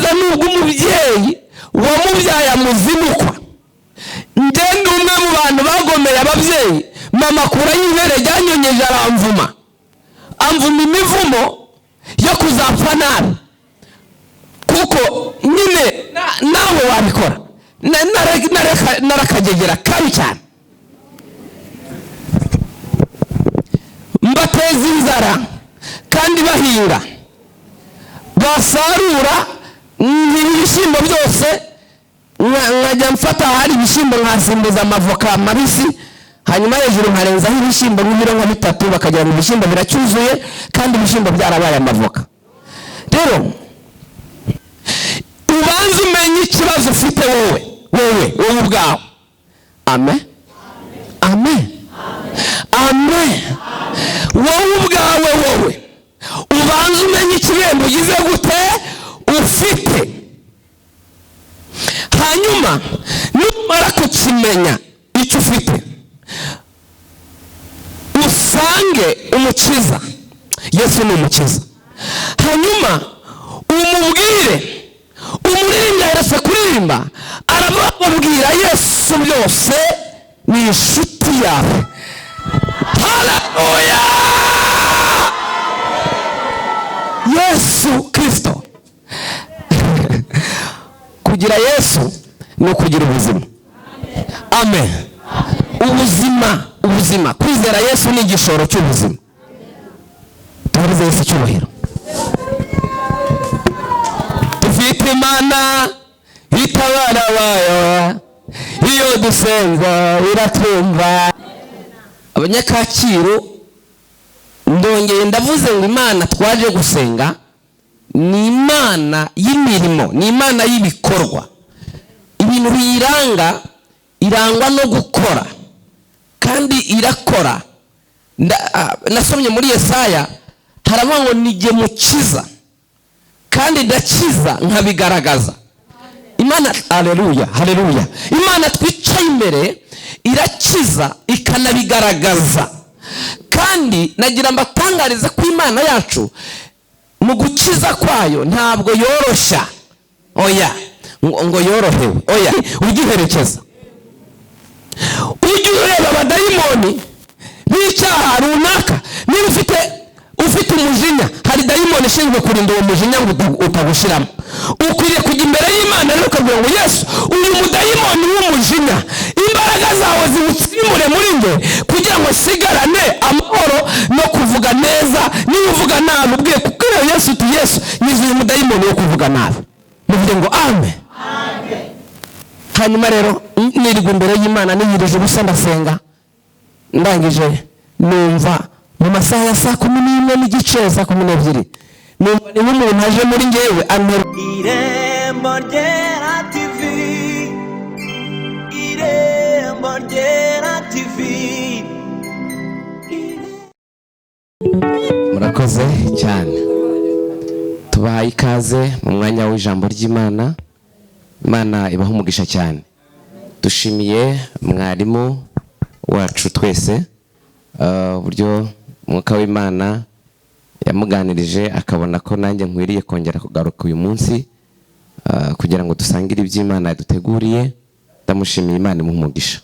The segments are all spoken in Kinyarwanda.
Kugeza n'ubwo umubyeyi wamubyaye amuzimukwa. Ngende umwe mu bantu bagomeye ababyeyi, mama akuraho ibere ryanyonyeje aramvuma, amvuma imivumo yo kuzapfa nabi, kuko nyine nawe wabikora. Narakagegera kabi cyane, mbateza inzara kandi bahinga, basarura ibishyimbo byose, nkajya mfata ahari ibishyimbo nkasimbuza amavoka mabisi, hanyuma hejuru nkarenzaho ibishyimbo nk'ibiro nka bitatu, bakagira ngo ibishyimbo biracyuzuye kandi ibishyimbo byarabaye amavoka. Rero ubanze umenye ikibazo ufite wowe wowe wowe ubwawe. Amen, amen, amen. Wowe ubwawe, wowe ubanze umenye ikibembe ugize gute ufite, hanyuma numara kukimenya icyo ufite, usange umukiza. Yesu ni umukiza. Hanyuma umubwire, umuririmbyi aherutse kuririmba arababwira Yesu byose ni inshuti yawe. Haleluya! Yesu Kristo. Kugira Yesu ni ukugira ubuzima. Amen. Ubuzima, ubuzima. Kwizera Yesu ni igishoro cy'ubuzima. Tuhereze Yesu icyubahiro. Dufite Imana itabara abayo, iyo dusenga iratwumva. Abanyakacyiru, ndongeye ndavuze ngo Imana twaje gusenga ni Imana y'imirimo, ni Imana y'ibikorwa. Ibintu biyiranga, irangwa no gukora kandi irakora. Nasomye muri Yesaya haravuga ngo nijye mukiza kandi ndakiza nkabigaragaza. Imana, haleluya, haleluya. Imana twicaye imbere irakiza ikanabigaragaza. Kandi nagira mbatangarize ko Imana yacu mu gukiza kwayo ntabwo yoroshya. Oya, ngo yorohewe. Oya, ugiherekeza. Ujye ureba abadayimoni b'icyaha runaka. Niba ufite umujinya, hari dayimoni ishinzwe kurinda uwo mujinya ngo utagushiramo. Ukwiriye kujya imbere y'Imana rero ukavuga ngo Yesu, uyu mudayimoni w'umujinya, imbaraga zawe ziwutsimure muri nge kugira ngo sigarane amahoro no kuvuga neza. Niba uvuga nabi, ubwiye kubwira Yesu uti Yesu, nyiza uyu mudayimoni wo kuvuga nabi. Muvuge ngo amen. Hanyuma rero nirirwa imbere y'Imana niyirije ubusa ndasenga, ndangije numva mu masaha ya saa 11:30, saa 12, numva niba umuntu aje muri ngewe antera. Irembo Ryera TV, Irembo Ryera TV. Murakoze cyane, tubahaye ikaze mu mwanya w'ijambo ry'Imana. Imana ibaha umugisha cyane. Dushimiye mwarimu wacu twese uburyo Umwuka w'Imana yamuganirije akabona ko nanjye nkwiriye kongera kugaruka uyu munsi kugira ngo dusangire iby'Imana yaduteguriye. Ndamushimiye, Imana imuhe umugisha.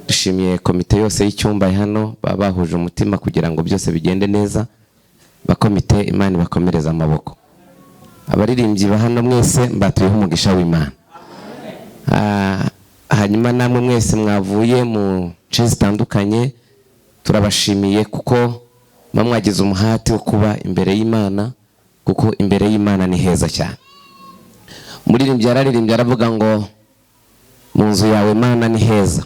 Dushimiye komite yose y'icyumba hano, baba bahuje umutima kugira ngo byose bigende neza. Bakomite, Imana ibakomereze amaboko. Abaririmbyi ba hano mwese mbatuyeho umugisha w'Imana. Hanyuma namwe mwese mwavuye mu nce zitandukanye, turabashimiye kuko mwagize umuhati wo kuba imbere y'Imana, kuko imbere y'Imana ni heza cyane. Umuririmbyi yararirimbye aravuga ngo mu nzu yawe Mana ni heza,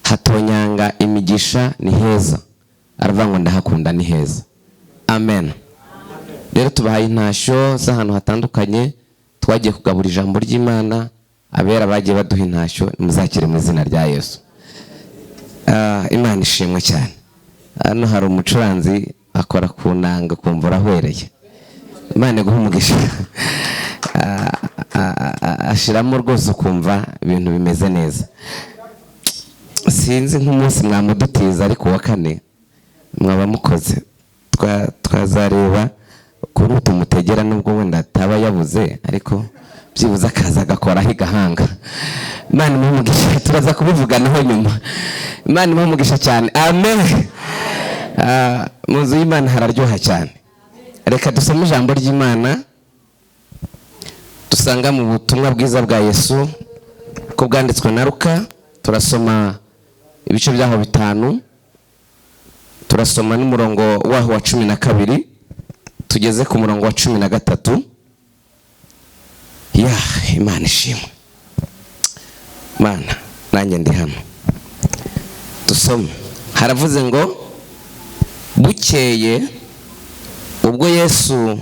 hatonyanga imigisha ni heza. Aravuga ngo ndahakunda ni heza. Amen. Rero tubahaye intashyo z'ahantu hatandukanye twagiye kugabura ijambo ry'Imana. Abera bagiye baduha intashyo, muzakire mu izina rya Yesu. Imana ishimwe cyane. Hano hari umucuranzi akora ku nanga kumva urahwereye. Imana iguhe umugisha. Ashiramo rwose ukumva ibintu bimeze neza. Sinzi nk'umunsi mwamudutiza, ariko wa kane mwaba mukoze. Twazareba Ukuntu tumutegera nubwo wenda ataba yabuze, ariko byibuze akaza agakoraho igahanga. Imana imuhe umugisha, turaza kubivuganaho nyuma. Imana imuhe umugisha cyane, amen. Mu nzu y'Imana hararyoha cyane. Reka dusome ijambo ry'Imana dusanga mu butumwa bwiza bwa Yesu ko bwanditswe na Luka. Turasoma ibice byaho 5, turasoma n'umurongo waho wa 12 tugeze ku murongo wa 13. Ya Imana ishimwe. Mana nanjye ndi hano. Dusome. Haravuze ngo bukeye ubwo Yesu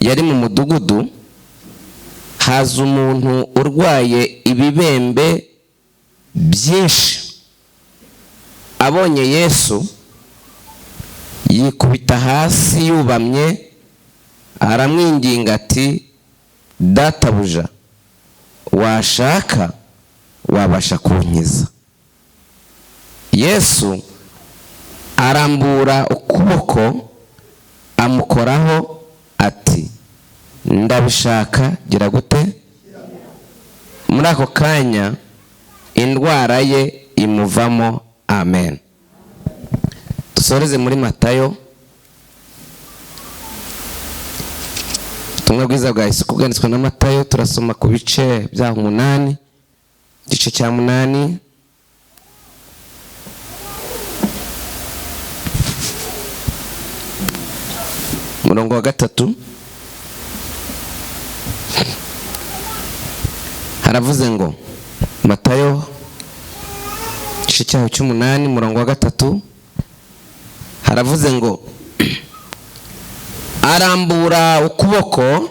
yari mu mudugudu, haza umuntu urwaye ibibembe byinshi. Abonye Yesu yikubita hasi yubamye, aramwinginga ati databuja, washaka wabasha kunkiza. Yesu arambura ukuboko amukoraho ati ndabishaka, gira gute? Muri ako kanya indwara ye imuvamo. Amen. Dusoreze muri Matayo, ubutumwa bwiza bwa Yesu bwanditswe na Matayo. Turasoma ku bice bya 8, igice cya 8. Murongo wa 3. Haravuze ngo Matayo igice cyaho cy'umunani murongo wa 3, haravuze ngo arambura ukuboko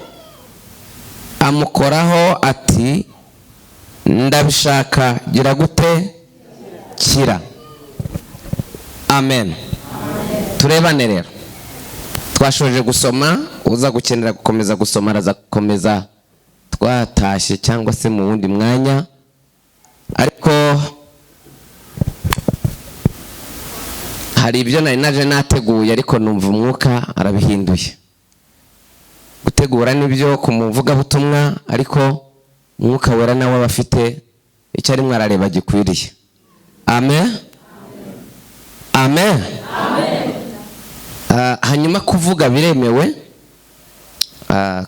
amukoraho ati ndabishaka, gira gute? Kira. Amen. Turebane rero. Twashoje gusoma, uza gukenera gukomeza gusoma araza gukomeza twatashye cyangwa se mu wundi mwanya, ariko hari ibyo nari naje nateguye ariko numva umwuka arabihinduye. Gutegura nibyo ku muvugabutumwa, ariko umwuka wera nawe aba afite icyo arimo arareba gikwiriye. Amen. Amen. Hanyuma kuvuga biremewe,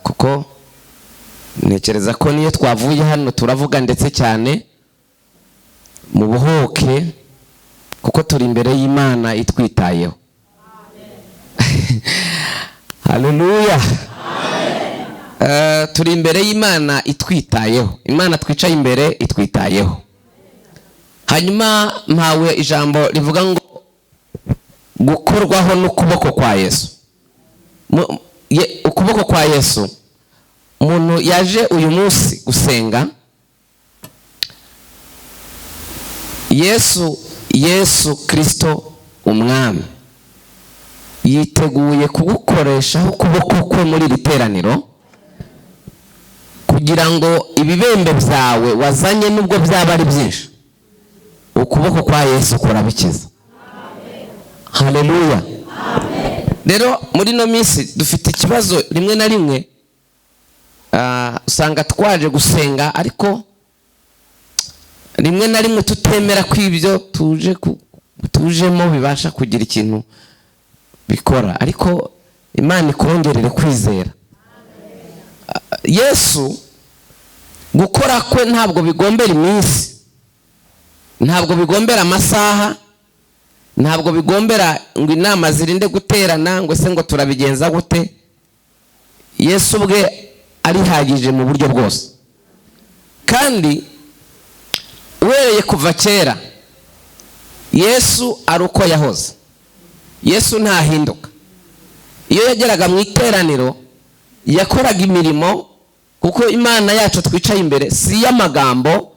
kuko ntekereza ko niyo twavuye hano turavuga ndetse cyane mu buhoke, kuko turi imbere y'Imana itwitayeho. Haleluya. Turi imbere y'Imana itwitayeho. Imana twicaye imbere itwitayeho. Hanyuma mpawe ijambo rivuga ngo gukorwaho n'ukuboko kwa Yesu. Ukuboko kwa Yesu. Umuntu yaje uyu munsi gusenga Yesu Kristo umwami yiteguye kugukoreshaho ukuboko kwe muri iri teraniro, kugira ngo ibibembe byawe wazanye nubwo byaba ari byinshi, ukuboko kwa Yesu kurabikiza. Haleluya. Rero muri no minsi dufite ikibazo rimwe na rimwe, usanga twaje gusenga ariko rimwe na rimwe tutemera ko ibyo tujemo bibasha kugira ikintu bikora, ariko Imana ikongerere kwizera. Yesu gukora kwe ntabwo bigombera iminsi, ntabwo bigombera amasaha, ntabwo bigombera ngo inama zirinde guterana ngo se ngo turabigenza gute. Yesu ubwe arihagije mu buryo bwose, kandi uhereye kuva kera Yesu ari uko yahoze. Yesu ntahinduka. Iyo yageraga mu iteraniro yakoraga imirimo, kuko Imana yacu twicaye imbere si y'amagambo,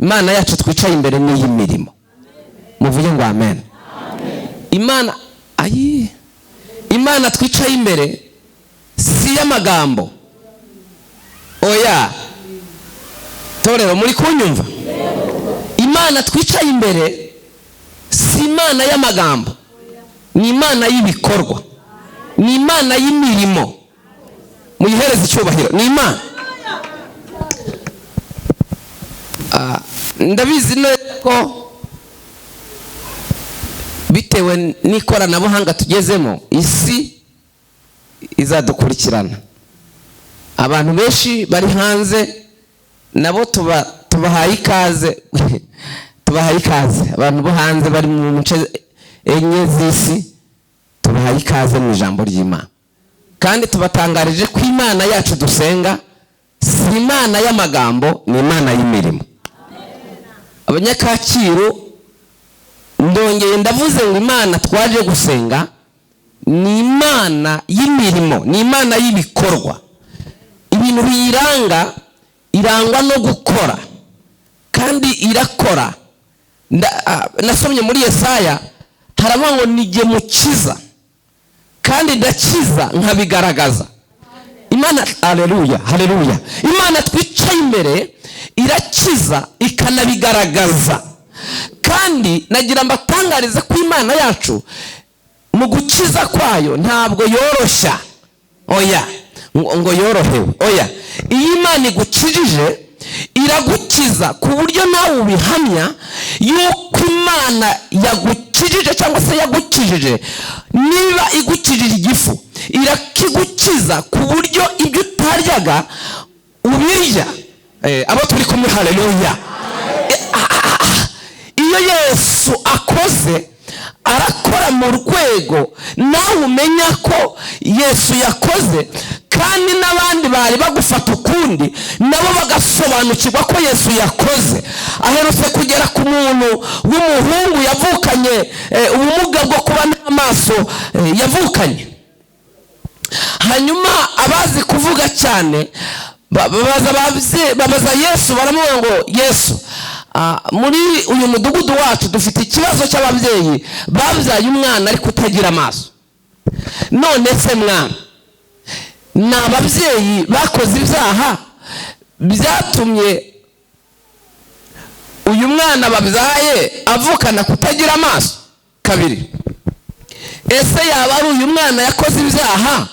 Imana yacu twicaye imbere ni iy'imirimo. Muvuge ngo amen. Imana Imana twicaye imbere si y'amagambo. Oya torero, muri kunyumva? Imana twicaye imbere si Imana y'amagambo, ni Imana y'ibikorwa, ni Imana y'imirimo. Muyihereze icyubahiro, ni Imana. Ndabizi neza ko bitewe n'ikoranabuhanga tugezemo, isi izadukurikirana. Abantu benshi bari hanze nabo tubahaye ikaze, tubahaye ikaze. Abantu bo hanze bari mu nce enye z'isi, tubahaye ikaze mu ijambo ry'Imana. Kandi tubatangarije ko Imana yacu dusenga si Imana y'amagambo, ni Imana y'imirimo. Abanyakacyiru, ndongeye ndavuze ngo Imana twaje gusenga ni Imana y'imirimo, ni Imana y'ibikorwa. Ibintu biyiranga, irangwa no gukora, kandi irakora. Nasomye muri Yesaya haravuga ngo nijye mukiza, kandi ndakiza nkabigaragaza. Imana, haleluya, haleluya. Imana twicaye imbere irakiza ikanabigaragaza. Kandi nagira mbatangarize ko Imana yacu mu gukiza kwayo ntabwo yoroshya, oya, ngo yorohewe, oya. Iyo Imana igukijije iragukiza ku buryo nawe ubihamya yuko Imana yagukijije cyangwa se yagukijije. Niba igukijije igifu, irakigukiza ku buryo ibyo utaryaga ubirya. Abo turi kumwe, haleluya. Iyo Yesu akoze, arakora mu rwego nawe umenya ko Yesu yakoze, kandi n'abandi bari bagufata ukundi nabo bagasobanukirwa ko Yesu yakoze. Aherutse kugera ku muntu w'umuhungu yavukanye ubumuga bwo kuba nta maso yavukanye. Hanyuma abazi kuvuga cyane babaza Yesu, baramubwira ngo Yesu, muri uyu mudugudu wacu dufite ikibazo cy'ababyeyi babyaye umwana ariko utagira amaso. None se mwana, ni ababyeyi bakoze ibyaha byatumye uyu mwana babyaye avukana kutagira amaso? Kabiri, ese yaba ari uyu mwana yakoze ibyaha?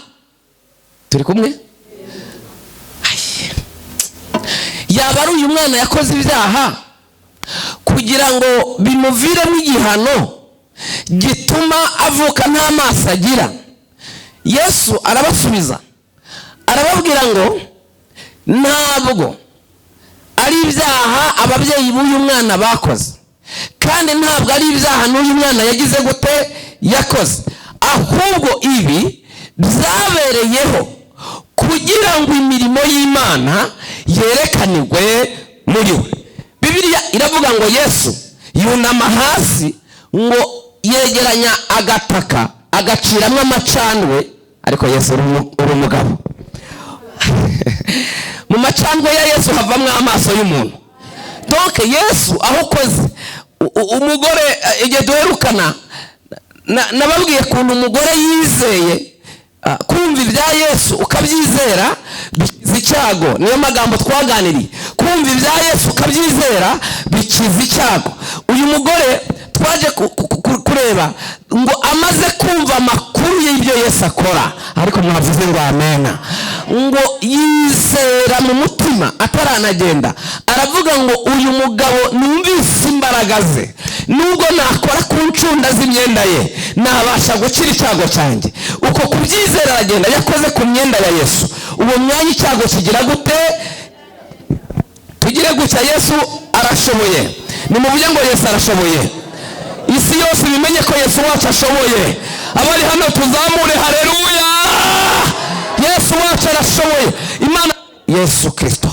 Turi kumwe? Yaba ari uyu mwana yakoze ibyaha kugira ngo bimuviremo igihano gituma avuka nta maso agira? Yesu arabasubiza arababwira ngo ntabwo ari ibyaha ababyeyi b'uyu mwana bakoze, kandi ntabwo ari ibyaha n'uyu mwana yagize gute yakoze, ahubwo ibi byabereyeho kugira ngo imirimo y'Imana yerekanirwe muri we. Bibiliya iravuga ngo Yesu yunama hasi ngo yegeranya agataka agaciramo amacandwe. Ariko Yesu uri umugabo. Mu macandwe ya Yesu havamwo amaso y'umuntu. Donc Yesu aho ukoze umugore, igihe duherukana nababwiye kuntu umugore yizeye. Kumva ibya Yesu ukabyizera bikiza icyago. Niyo magambo twaganiriye. Kumva ibya Yesu ukabyizera bikiza icyago. Uyu mugore twaje kureba ngo amaze kumva amakuru y'ibyo Yesu akora, ariko mwavuze ngo amena, ngo yizera mu mutima ataranagenda, aravuga ngo uyu mugabo numvise imbaraga ze, nubwo nakora ku ncunda z'imyenda ye nabasha gukira icyago cyanjye. Uko kubyizera aragenda, yakoze ku myenda ya Yesu, uwo mwanya icyago kigira gute? Tugire gutya, Yesu arashoboye. Nimuvuge ngo Yesu arashoboye. Isi yose bimenye ko Yesu wacu ashoboye. Abari hano tuzamure haleluya. Yesu wacu arashoboye. Imana Yesu Kristo.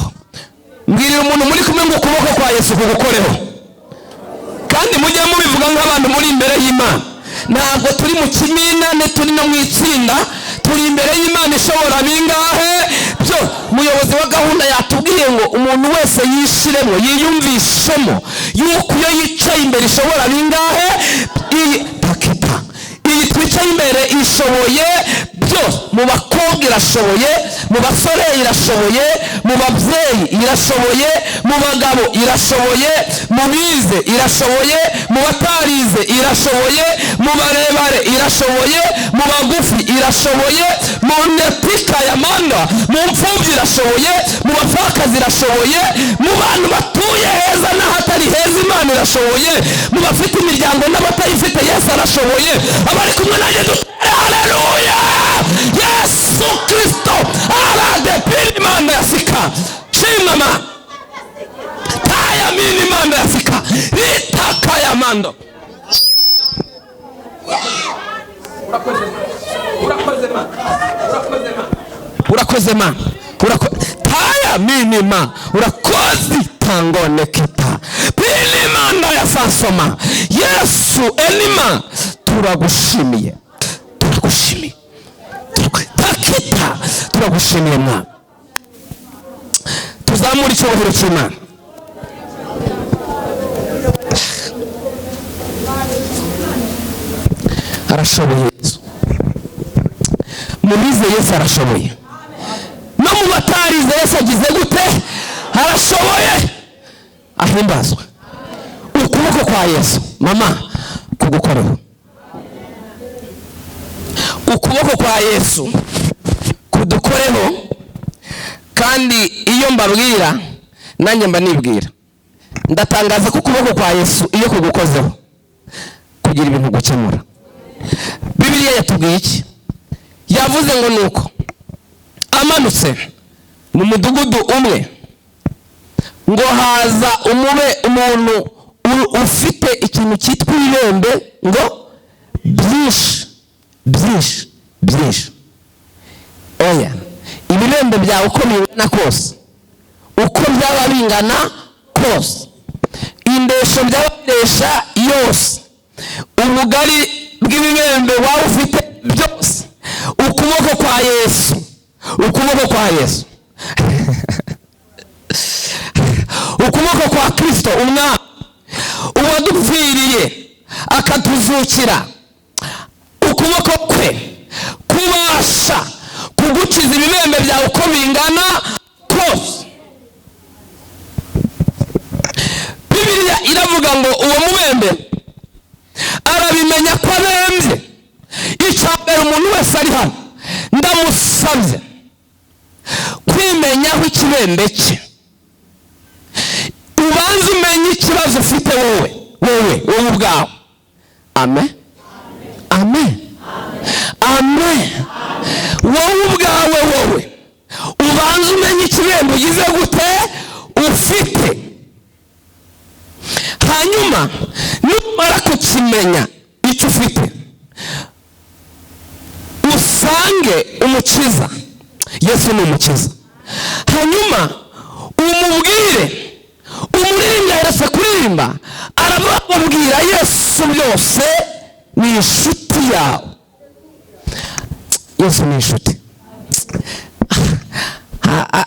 Mbwirira umuntu muri kumwe ngo ukuboko kwa Yesu kugukoreho. Kandi mujye mubivuga nk'abantu muri imbere y'Imana. Ntabwo turi mu kimina, turi no mu itsinda, turi imbere y'Imana ishobora bingahe byo. Umuyobozi wa gahunda yatubwiye ngo umuntu wese yishiremo, yiyumvishemo yuko iyo yicaye imbere ishobora bingahe. Iyi takita, iyi twicaye imbere ishoboye byose. Mu bakobwa irashoboye, mu basore irashoboye, mu babyeyi irashoboye, mu bagabo irashoboye, mu bize irashoboye, mu batarize irashoboye, mu barebare irashoboye, mu bagufi irashoboye, Mu netika ya manda, mu mfubyi irashoboye, mu bapfakazi irashoboye, mu bantu batuye heza n'ahatari heza Imana irashoboye, mu bafite imiryango n'abatayifite Yesu arashoboye. Abari kumwe nanjye dutere haleluya. Yesu Kristo aradepira Imana yasika shimama taya mini Imana yasika itaka ya mando. Urakoze ma, taya minima urakoze tangone kita pilimanda ya sansoma. Yesu elima, turagushimiye, turagushimiye, takita, turagushimiye mwa. Tuzamura icyubahiro cy'Imana. Arashoboye Yesu. Mubize Yesu arashoboye. No mu batarize Yesu agize gute? Arashoboye. Ahimbazwe. Ukuboko kwa Yesu mama kugukoreho. Ukuboko kwa Yesu kudukoreho. Kandi iyo mbabwira nanjye mba nibwira, ndatangaza ko ukuboko kwa Yesu iyo kugukozeho kugira ibintu gukemura. Bibiliya yatubwiye iki? Yavuze ngo nuko amanutse mu mudugudu umwe, ngo haza umube umuntu ufite ikintu cyitwa ibibembe ngo byinshi byinshi byinshi. Oya, ibibembe byawe uko bingana kose, uko byaba bingana kose, indesho byaba biresha yose, ubugari bw'ibibembe waba ufite byose, ukuboko kwa Yesu, ukuboko kwa Yesu, ukuboko kwa Kristo umwami uwadupfiriye akatuzukira, ukuboko kwe kubasha kugukiza ibibembe byawe uko bingana kose. Bibiliya iravuga ngo uwo mubembe arabimenya ko abembye. Icyambere umuntu wese ari hano ndamusabye kwimenyaho ikibembe cye. Ubanze umenye ikibazo ufite wowe, wowe wowe ubwawe. Amen, amen, amen. Wowe ubwawe, wowe ubanze umenye ikibembe ugize gute ufite. Hanyuma numara kukimenya icyo ufite, usange umukiza. Yesu ni umukiza. Hanyuma umubwire, umuririmbyi aherutse kuririmba arababwira Yesu byose ni inshuti yawe. Yesu ni inshuti.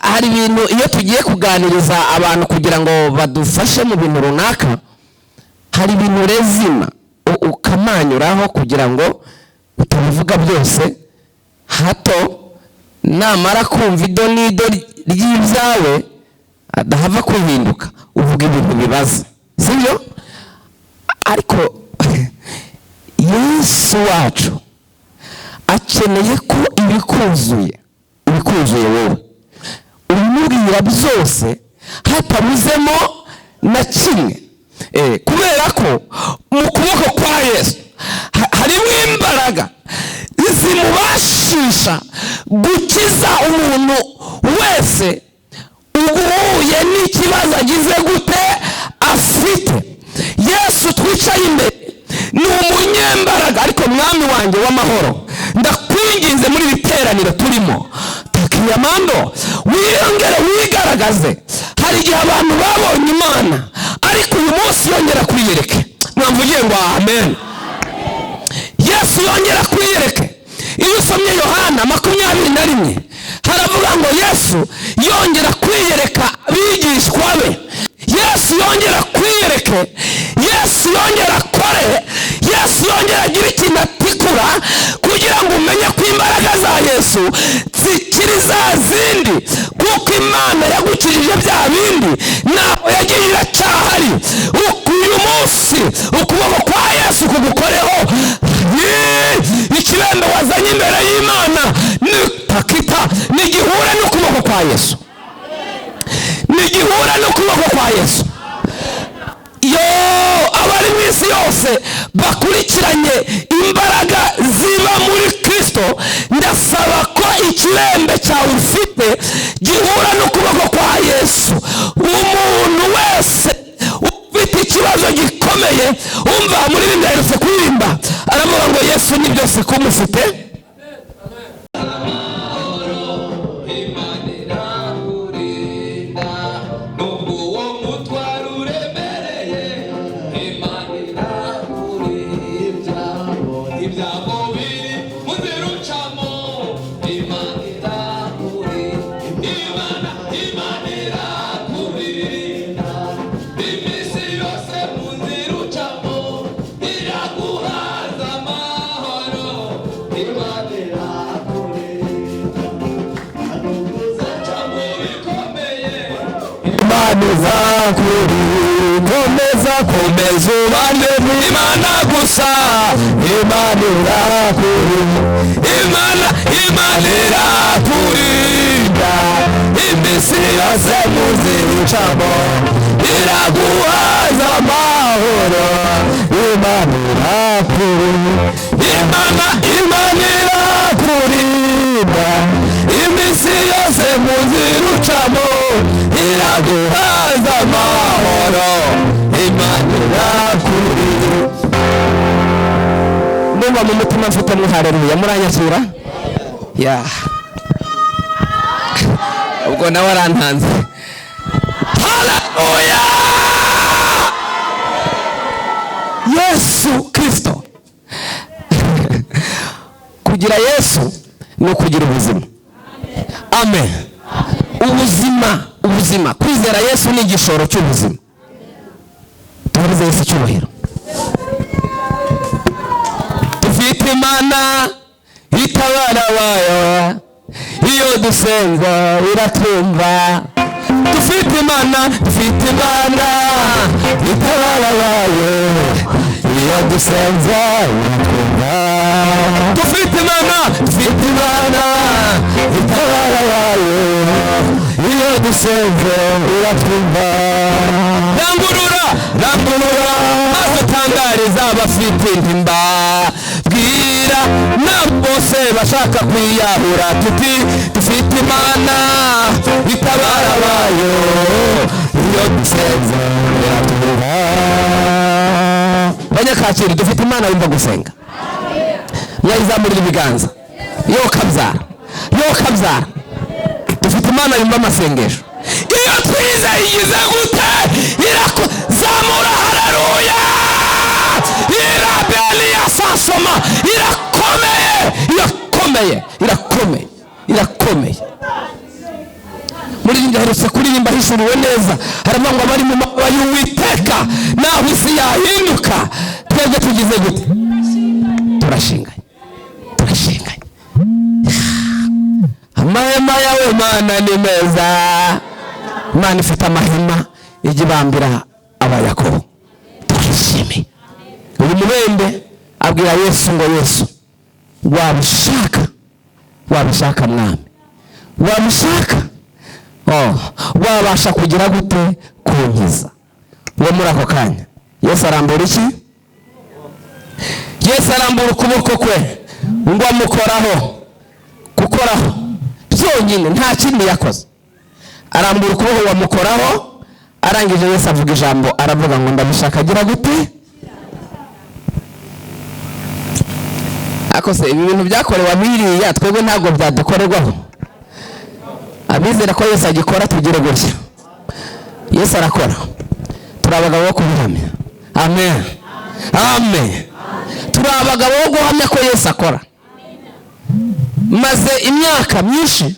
Hari ibintu iyo tugiye kuganiriza abantu kugira ngo badufashe mu bintu runaka, hari ibintu rezima ukamanyuraho kugira ngo utabivuga byose, hato namara kumva ido n'ido ry'ibyawe adahava kuhinduka, uvuga ibintu bibaza, sibyo? Ariko Yesu wacu akeneye ko ibikuzuye, ibikuzuye wowe ubimubwira byose hatabuzemo na kimwe. Kubera ko mu kuboko kwa Yesu harimo imbaraga zimubashisha gukiza umuntu wese uhuye n'ikibazo agize gute afite. Yesu twicaye imbere ni umunyembaraga. Ariko mwami wanjye w'amahoro, ndakwinginze muri biteraniro turimo, takiyamando wiyongere wigaragaze. Hari igihe abantu babonye Imana, ariko uyu munsi yongera kwiyereke. Mwamvugiye ngo amen. Yesu yongera kwiyereke. Iyo usomye Yohana 21 haravuga ngo Yesu yongera kwiyereka abigishwa be. Yesu yongera kwiyereke, Yesu yongera akore, Yesu yongera agira ikintu atikura, kugira ngo umenye ko imbaraga za Yesu zikiri za zindi, kuko Imana yagukijije bya bindi naho yagiye iracyahari. Uyu munsi ukuboko kwa Yesu kugukoreho. Ikibembe wazanye imbere y'Imana ni Hakita nigihure n'ukuboko kwa Yesu, nigihure n'ukuboko kwa Yesu. Yo abari mu isi yose bakurikiranye imbaraga ziba muri Kristo, ndasaba ko ikirembe cyawe ufite gihura n'ukuboko kwa Yesu. Umuntu wese ufite ikibazo gikomeye, umva muri bimwe aherutse kuririmba aravuga ngo Yesu ni byose kumufite. Komeza komeza ubane n'Imana gusa, Imana irakurinda, Imana Imana irakurinda, iminsi yose muzicamo iraguhaza amahoro. Imana irakurinda, Imana Imana irakurinda, iminsi yose muzirucamo iraguhaza amahoro. Imana irakurinda. Ndumva mu mutima mfite mu haleluya, muranyakira ya ubwo nawe arantanze. Haleluya! Yesu Kristo. Kugira Yesu ni ukugira ubuzima. Amen. Ubuzima, ubuzima. Kwizera Yesu ni igishoro cy'ubuzima. Tuhereze Yesu icyubahiro. Dufite Imana itabara abayo, iyo dusenga iratwumva. Dufite Imana, dufite Imana itabara abayo, iyo dusenga iratwumva. Dufite Imana, dufite Imana itabara abayo, iyo dusenze iratwumva. Rangurura, rangurura, maze utangariza abafite intimba, bwira nabo bose bashaka kwiyahura tuti dufite Imana itabara abayo, iyo dusenze iratwumva. Banyakacyiru, dufite Imana yumva gusenga. Mwayizamurira ibiganza. Yo kabyara, yo kabyara. Dufite Imana yumva amasengesho. Iyo twizeye igize gute? Irakuzamura. Haleluya! Irabelia sasoma, irakomeye, irakomeye, irakomeye, irakomeye. Muri rinda aherutse kuririmba hishuriwe neza, haravuga ngo abari mu mababa y'Uwiteka naho isi yahinduka, twebwe tugize gute? Turashinganye, turashinganye. Amahema yawe Mana ni meza. Imana ifite amahema ijya ibambira Abayakobo. Turishimiye. Uyu mubembe abwira Yesu ngo Yesu, wabishaka, wabishaka mwami, wabishaka, oh, wabasha kugira gute kunkiza? Uwo muri ako kanya Yesu arambura iki? Yesu arambura ukuboko kwe ngo amukoraho. Gukoraho byonyine, nta kindi yakoze. Arambura ukuboko ngo amukoraho. Arangije Yesu avuga ijambo, aravuga ngo ndabishaka, agira gute? Akose ibi bintu byakorewe abiriya, twebwe ntabwo byadukorerwaho. Abizera ko Yesu agikora tugire gutya. Yesu arakora, turi abagabo bo kubihamya. Amen, amen. Turi abagabo bo guhamya ko Yesu akora. Maze imyaka myinshi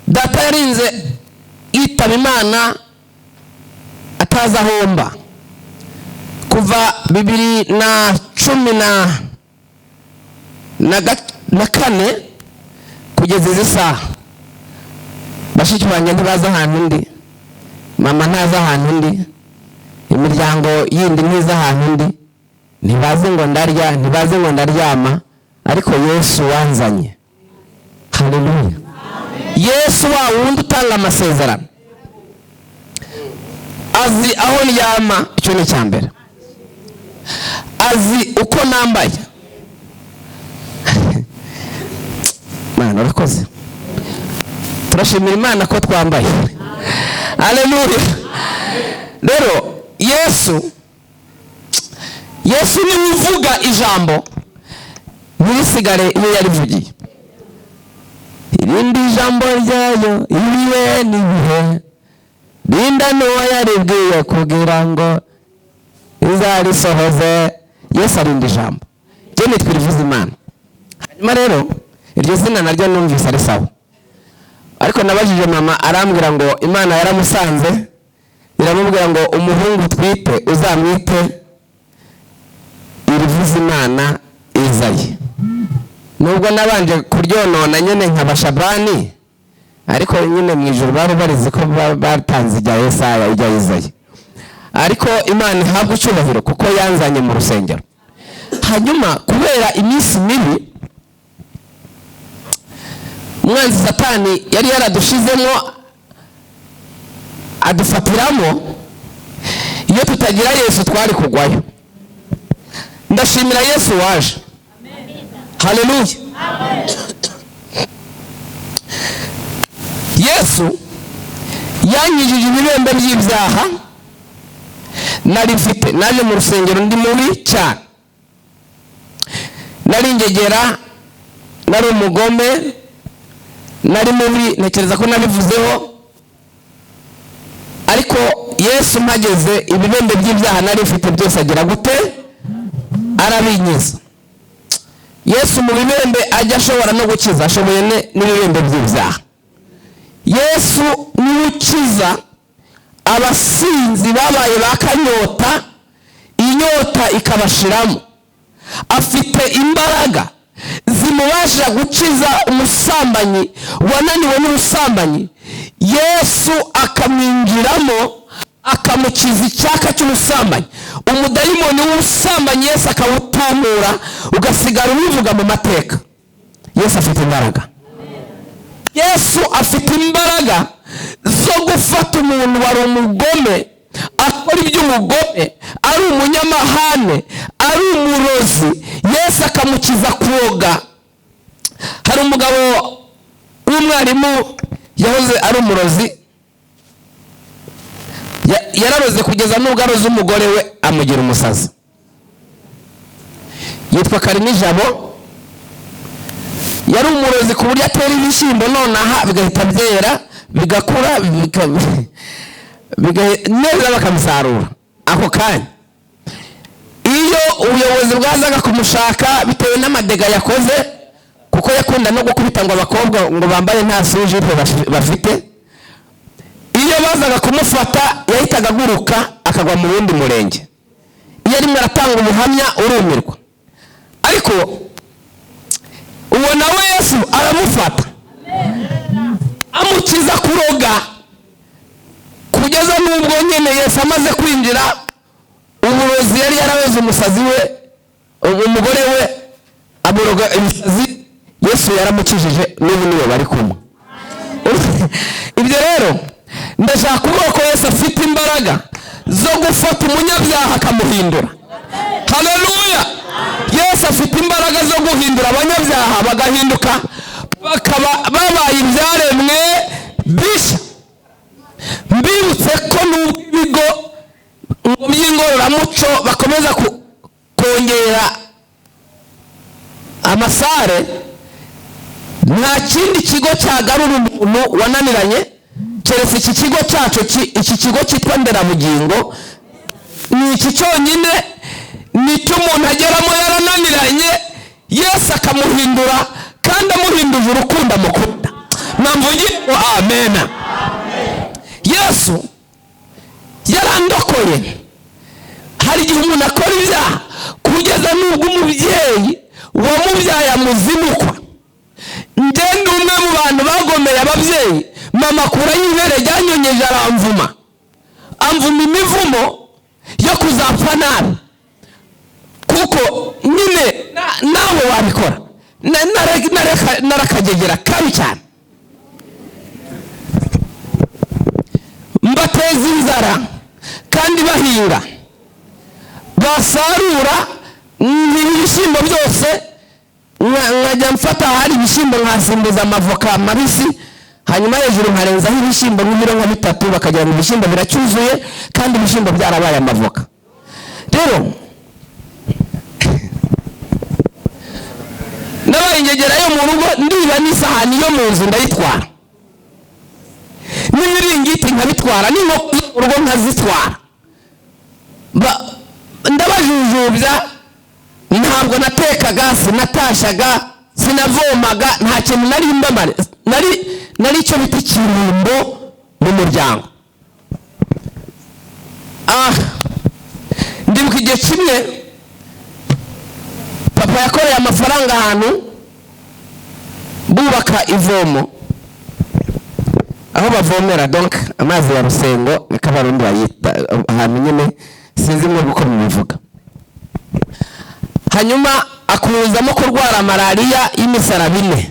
data yarinze yitaba Imana atazi ahomba. Kuva 2014 kugeza izi saha, bashiki banjye ntibazi ahantu ndi, mama ntazi ahantu ndi, imiryango yindi ntizi ahantu ndi, ntibazi ngo ndarya, ntibazi ngo ndaryama, ariko Yesu wanzanye Haleluya. Yesu wa wundi utanga amasezerano azi aho ndyama, icyo ni icya mbere. Azi uko nambaye. Mana urakoze, turashimira Imana ko twambaye. Haleluya. Rero Yesu niwe uvuga ijambo ntirisigare iyo yarivugiye. Irindi jambo ryayo ibihe n'ibihe, rinda n'uwo yaribwiye kugira ngo izarisohoze. Yesu arinda ijambo. Njye nitwa Irivuze Imana. Hanyuma rero iryo zina naryo numvise ari sawa, ariko nabajije mama arambwira ngo Imana yaramusanze iramubwira ngo umuhungu utwite uzamwite Irivuze Imana Izayi. Nubwo nabanje kuryonona nyine nka Shabani, ariko nyine mu ijuru bari barizi ko batanze ijya Yesaya ijya Izayi. Ariko Imana ihabwa icyubahiro kuko yanzanye mu rusengero. Hanyuma kubera iminsi mibi umwanzi Satani yari yaradushizemo adufatiramo, iyo tutagira Yesu twari kugwayo. Ndashimira Yesu waje. Haleluya. Yesu yanyijije ibibembe by'ibyaha nari mfite. Naje mu rusengero ndi mubi cyane, nari ingegera, nari umugome, nari mubi, ntekereza ko nabivuzeho. Ariko Yesu mpageze ibibembe by'ibyaha nari mfite byose agira gute? Arabinyiza. Yesu mu bibembe ajya ashobora no gukiza, ashoboye n'ibibembe by'ibyaha. Yesu niwe ukiza abasinzi babaye bakanyota, inyota ikabashiramo. Afite imbaraga zimubasha gukiza umusambanyi wananiwe n'ubusambanyi. Yesu akamwinjiramo akamukiza icyaka cy'ubusambanyi. Umudayimoni w'ubusambanyi Yesu akawutumura, ugasigara ubivuga mu mateka. Yesu afite imbaraga. Yesu afite imbaraga zo gufata umuntu wari umugome, akora iby'umugome, ari umunyamahane, ari umurozi, Yesu akamukiza kuroga. Hari umugabo w'umwarimu yahoze ari umurozi, yararoze kugeza n'ubwo aroze umugore we amugira umusazi. Yitwa Karinijabo. Yari umurozi ku buryo atera ibishyimbo nonaha bigahita byera bigakura neza bakamusarura ako kanya. Iyo ubuyobozi bwazaga kumushaka bitewe n'amadega yakoze, kuko yakunda no gukubita ngo abakobwa ngo bambaye nta sujipe bafite, iyo bazaga kumufata yahitaga aguruka akagwa mu wundi murenge. Iyo arimo aratanga ubuhamya urumirwa. Ariko uwo nawe Yesu aramufata amukiza kuroga, kugeza n'ubwo nyine Yesu amaze kwinjira uburozi yari yararoze umusazi we, umugore we amuroga imisazi, Yesu yaramukijije n'ubu niwe bari kumwe. Ibyo rero ndashaka kuvuga ko Yesu afite imbaraga zo gufata umunyabyaha akamuhindura. Haleluya. Yesu afite imbaraga zo guhindura abanyabyaha bagahinduka bakaba babaye ibyaremwe bishya. Mbibutse ko n'ibigo by'ingororamuco bakomeza kongera amasare, nta kindi kigo cyagarura umuntu wananiranye keretse iki kigo cyacu, iki kigo cyitwa Nderabugingo. Ni iki cyonyine nicyo umuntu ageramo yarananiranye, Yesu akamuhindura, kandi amuhinduje urukundo amukunda. Mwamvuge amena. Yesu yarandokoye. Hari igihe umuntu akora ibyaha kugeza n'ubwo umubyeyi wamubyaye amuzimukwa. Njye ndi umwe mu bantu bagomeye ababyeyi. Mama akura y'ibere ryanyonyeje aramvuma, amvuma imivumo yo kuzapfa nabi, kuko nyine nawe wabikora. Narakagegera kabi cyane, mbateza inzara kandi bahinga, basarura ibishyimbo byose, nkajya mfata ahari ibishyimbo nkasimbuza amavoka mabisi, hanyuma hejuru nkarenzaho ibishyimbo nk'ibiro nka 3, bakagira ngo ibishyimbo biracyuzuye kandi ibishyimbo byarabaye amavoka. Rero nabaye ingegera yo mu rugo, ndiba n'isahani yo mu nzu ndayitwara, n'ibiringiti nkabitwara, n'inkoko zo mu rugo nkazitwara. Ndabajujubya, ntabwo natekaga, sinatashaga, sinavomaga, nta kintu nari mbamare, nari icyo bita ikirumbo mu muryango. Ndibuka igihe kimwe papa yakoreye amafaranga ahantu bubaka ivomo, aho bavomera donc amazi ya Rusengo, niko Abarundi bayita ahantu nyine, sinzi mwebwe uko mubivuga. Hanyuma akuzamo kurwara malariya y'imisaraba 4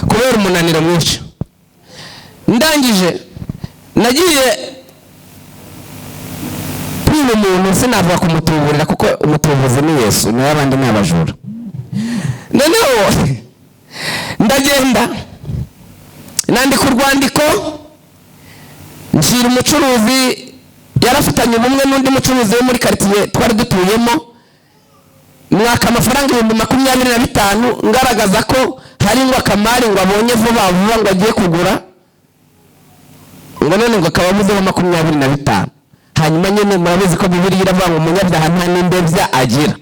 kubera umunaniro mwinshi. Ndangije nagiye kwiba umuntu, sinavuga kumutuburira kuko umutubuzi ni Yesu, nawe abandi ni abajura. Noneho ndagenda nandika urwandiko, nshyira umucuruzi yarafitanye ubumwe n'undi mucuruzi wo muri quartier twari dutuyemo, mwaka amafaranga 25,000, ngaragaza ko hari ngo akamari ngo abonye vuba vuba ngo agiye kugura, ngo none ngo akaba abuzeho 25. Hanyuma nyine murabizi ko Bibiliya iravuga ngo umunyabyaha nta n'indebya agira.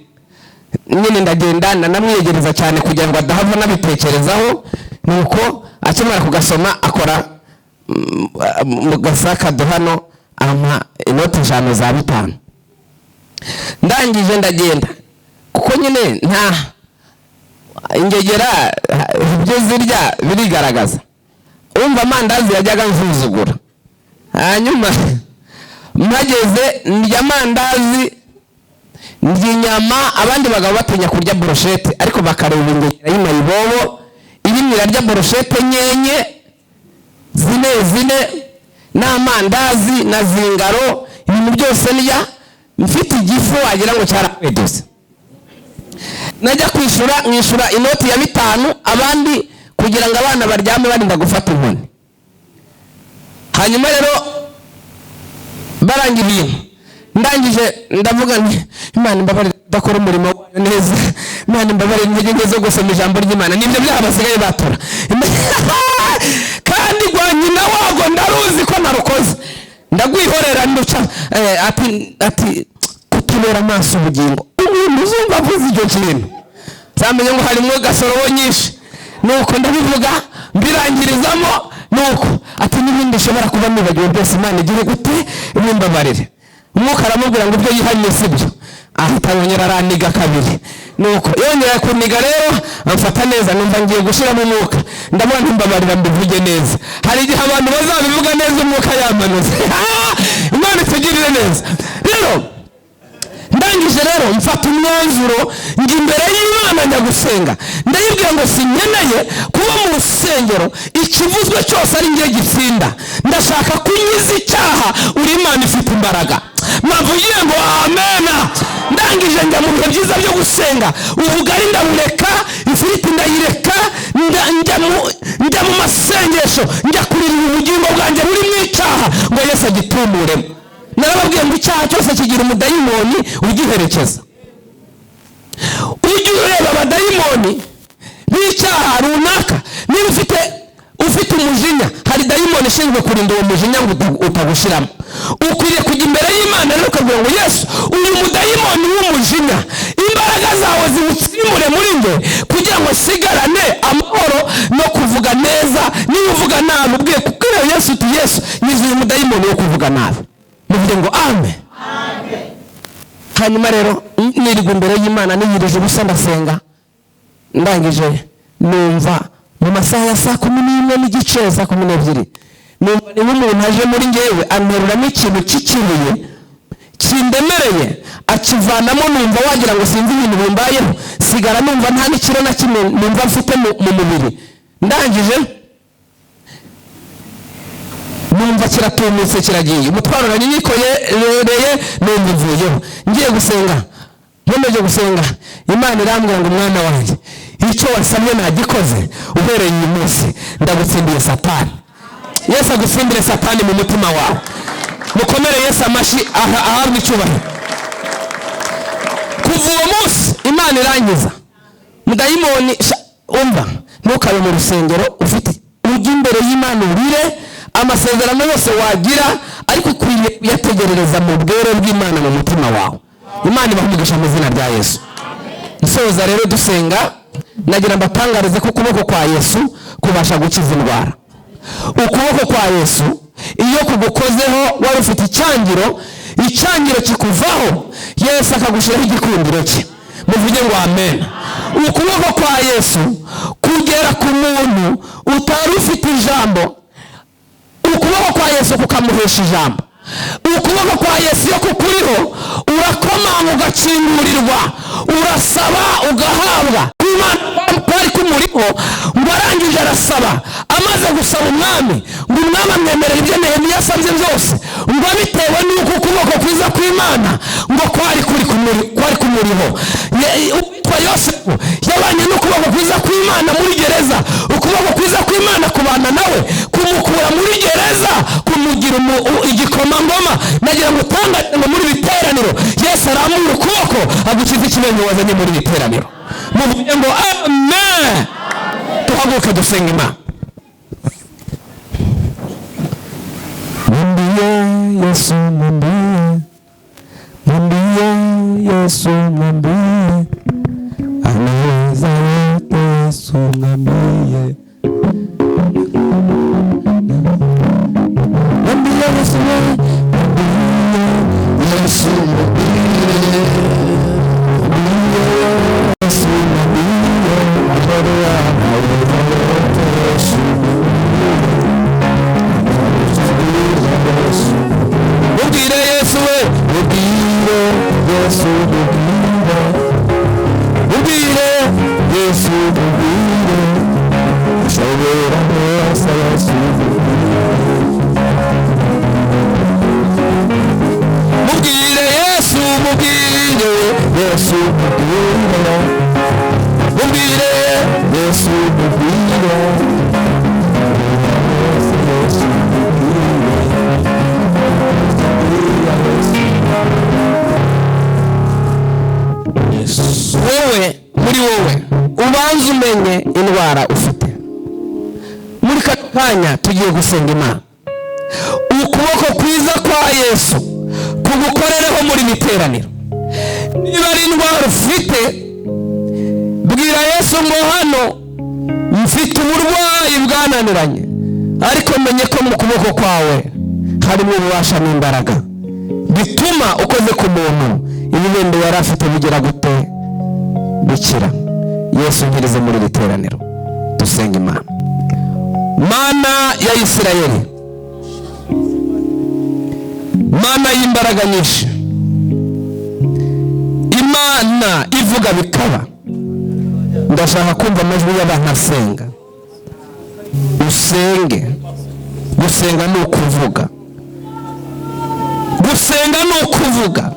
Nyine ndagenda nanamwiyegereza cyane kugira ngo adahava nabitekerezaho, nuko akimara kugasoma akora mu gasakado hano, ampa inoti 5 za 5. Ndangije ndagenda, kuko nyine nta ingegera ibyo zirya birigaragaza. Umva amandazi yajyaga nsuzugura, hanyuma mpageze ndya amandazi, ndya inyama. Abandi bagabo batinya kurya brochette, ariko bakareba ingegera y'Imayibobo irimo irarya brochette nyenye zine zine n'amandazi na zingaro, ibintu byose ndya mfite igifu wagira ngo cyarakwedose. Najya kwishura, nkishura inoti ya 5, abandi kugira ngo abana baryame barinda gufata inkoni. Hanyuma rero baranga ibintu, ndangije ndavuga nti Imana imbabarire ndakora umurimo wayo neza, Imana imbabarire intege nke zo gusoma ijambo ry'Imana, nibyo byaha basigaye batura. Kandi gwa nyina wago ndaruzi ko narukoze, ndagwihorera nduca. Ati kutubera amaso ubugingo. Umuntu uzumva avuze icyo kintu zamenye ngo harimo gasorobo nyinshi. Nuko ndabivuga mbirangirizamo, nuko ati n'ibindi ushobora kuba nibagiwe byose, Imana igire gute imbabarire. Umwuka aramubwira ngo ibyo yihannye sibyo, ahita yongera araniga kabiri. Nuko yongera kuniga rero amfata neza, numva ngiye gushiramo umwuka, ndabona ntimbabarira mbivuge neza. Hari igihe abantu bazabivuga neza umwuka yamanutse. Imana itugirire neza. Rero ndangije rero mfata umwanzuro, njya imbere y'Imana njya gusenga, ndayibwira ngo sinkeneye kuba mu rusengero ikivuzwe cyose ari njye gitsinda, ndashaka kunyiza icyaha, uri Imana ifite imbaraga. Mwavugiye ngo amena. Ndangije njya mu bihe byiza byo gusenga, ubugari ndabureka, ifiriti ndayireka, njya mu masengesho, njya kuririra ubugingo bwanjye buri mu icyaha ngo Yesu agitumuremo. Narababwiye ngo icyaha cyose kigira umudayimoni ugiherekeza. Ujye ureba abadayimoni b'icyaha runaka, niba ufite umujinya, hari dayimoni ishinzwe kurinda uwo mujinya ngo utagushiramo. Ukwiriye kujya imbere y'Imana rero ukavuga ngo Yesu, uyu mudayimoni w'umujinya, imbaraga zawe ziwutsimure muri nge kugira ngo sigarane amahoro no kuvuga neza. Niba uvuga nabi ubwiye kubwira Yesu uti Yesu nyiza uyu mudayimoni wo kuvuga nabi, muvuge ngo amen. Hanyuma rero nirirwa imbere y'Imana niyirije ubusa ndasenga. Ndangije numva mu masaha ya saa 11:30, saa 12, numva niba umuntu aje muri ngewe anteruramo ikintu cy'ikibuye kindemereye, akivanamo, numva wagira ngo sinzi ibintu bimbayeho, Sigara numva nta n'ikiro na kimwe numva mfite mu mubiri. Ndangije numva kiratumutse, kiragiye, umutwaro nari nikoreye numva uvuyeho. Ngiye gusenga, nkomeje gusenga, Imana irambwira ngo: "Mwana wanjye, icyo wasabye nagikoze. Uhereye uyu munsi ndagutsindiye Satani." Yesu agutsindire Satani mu mutima wawe. Mukomere Yesu amashyi, ahabwe icyubahiro. Kuva uwo munsi Imana irangiza mudayimoni. Umva, ntukabe mu rusengero ufite, ujye imbere y'Imana urire. Amasezerano yose wagira, ariko ukwiriye kuyategerereza mu bwere bw'Imana mu mutima wawe. Imana ibaha umugisha mu izina rya Yesu. Nsoza rero dusenga, nagira mbatangarize ko ukuboko kwa Yesu kubasha gukiza indwara. Ukuboko kwa Yesu iyo kugukozeho, wari ufite icyangiro, icyangiro kikuvaho, Yesu akagushyiraho igikundiro cye. Muvuge ngo amen. Ukuboko kwa Yesu kugera ku muntu utari ufite ijambo, ukuboko kwa Yesu kukamuhesha ijambo. Ukuboko kwa Yesu iyo kukuriho, urakomanga ugakingurirwa, urasaba ugahabwa. Imana kwari kumuriho, ngo arangije arasaba. Amaze gusaba umwami, ngo umwami amwemerera ibyo Nehemiya asabye byose, ngo bitewe n'uko ukuboko kwiza kw'Imana ngo kwari kumuriho. Uwitwa Yosefu yabanye n'ukuboko kwiza kw'Imana muri gereza. Ukuboko kwiza kw'Imana kubana nawe, kumukura muri gereza, kumugira igikomangoma. Nagira ngo utangaze ngo muri iri teraniro Yesu arambura ukuboko agukiza ikibembe wazanye muri iri teraniro. Muvuge ngo amen. Duhaguruke dusenga Imana. Mwambie Yesu, mwambie, mwambie Yesu, mwambie anaweza yote. Yesu mwambie, mwambie Yesu, mwambie Yesu, mwambie, mwambie Yesu, mwambie anaweza yote. Yesu Mubwire Yesu we, mubwire Yesu, mubwire, mubwire Yesu, mubwire ashobora byose. Yesu mubwire Yesu, mubwire Yesu, mubwire, mubwire Yesu, mubwire Yesu, mubwire Yesu. Wowe, muri wowe ubanze umenye indwara ufite. Muri kano kanya tugiye gusenga Imana. Ukuboko kwiza kwa Yesu kugukorereho muri iri teraniro. Niba ari indwara ufite, bwira Yesu ngo: "Hano mfite uburwayi bwananiranye, ariko menye ko mu kuboko kwawe harimo ububasha n'imbaraga bituma ukoze ku muntu, ibibembe yari afite bigera gute? Bikira." Yesu nkirize muri iri teraniro. Dusenga Imana. Mana ya Isirayeli, Mana y'imbaraga nyinshi, Imana ivuga bikaba, ndashaka kumva amajwi y'abantu asenga. Usenge. Gusenga ni ukuvuga, gusenga ni ukuvuga,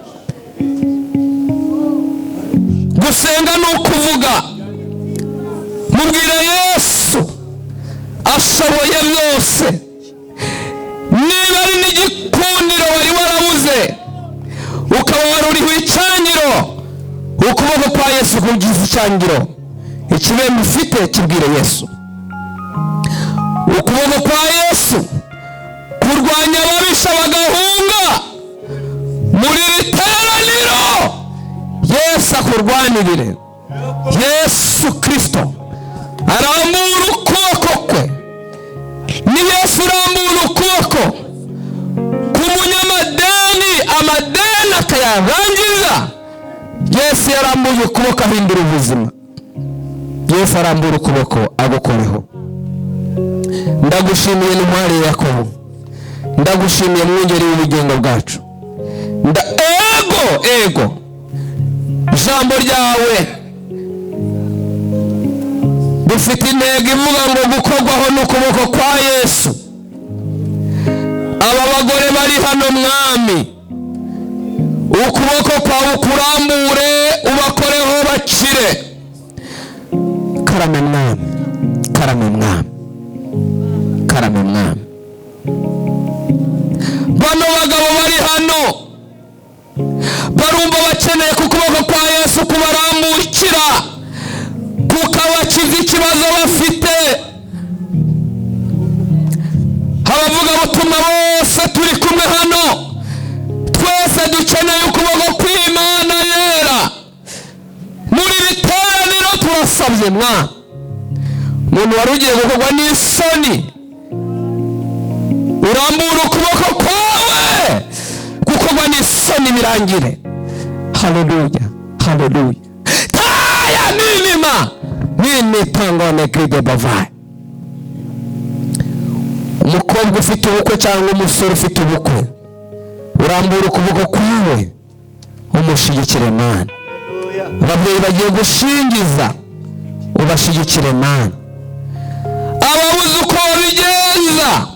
gusenga ni ukuvuga. Mubwire Yesu, ashoboye byose. Niba ari n'igikundiro wari warabuze, ukaba wari uriho icyangiro, ukuboko kwa Yesu kugize icyangiro. Ikibembe ufite, kibwire Yesu. Ukuboko kwa Yesu kurwanya ababisha bagahunga. Muri iri teraniro Yesu akurwanirire. Yesu Kirisito arambura ukuboko kwe. Ni Yesu urambura ukuboko ku munyamadeni, amadeni akayarangiza. Yesu yarambuye ukuboko ahindura ubuzima. Yesu arambura ukuboko agukoreho. Ndagushimiye ntwari ya Yakobo, ndagushimiye mwungeri w'ubugingo bwacu. Ego, ego, ijambo ryawe Bufite intego ivuga ngo gukorwaho n'ukuboko kwa Yesu. Aba bagore bari hano, Mwami, ukuboko kwawe ukurambure, ubakoreho bakire. Karame Mwami, karame Mwami, karame Mwami. Bano bagabo bari hano barumva bakeneye ku kuboko kwa Yesu kubarambukira, kukabakiza ikibazo bafite. Abavugabutumwa bose turi kumwe hano, twese dukeneye ukuboko kw'Imana yera muri iri teraniro. Turasabye mwa umuntu wari ugiye gukorwa n'isoni, urambura ukuboko kwawe, gukorwa n'isoni birangire. Haleluya, haleluya. Taya ninima nini tangone gride bavaye. Umukobwa ufite ubukwe cyangwa umusore ufite ubukwe, urambura ukuboko kwawe umushyigikire Mana. Ababyeyi bagiye gushingiza, ubashyigikire Mana. Ababuze uko babigenza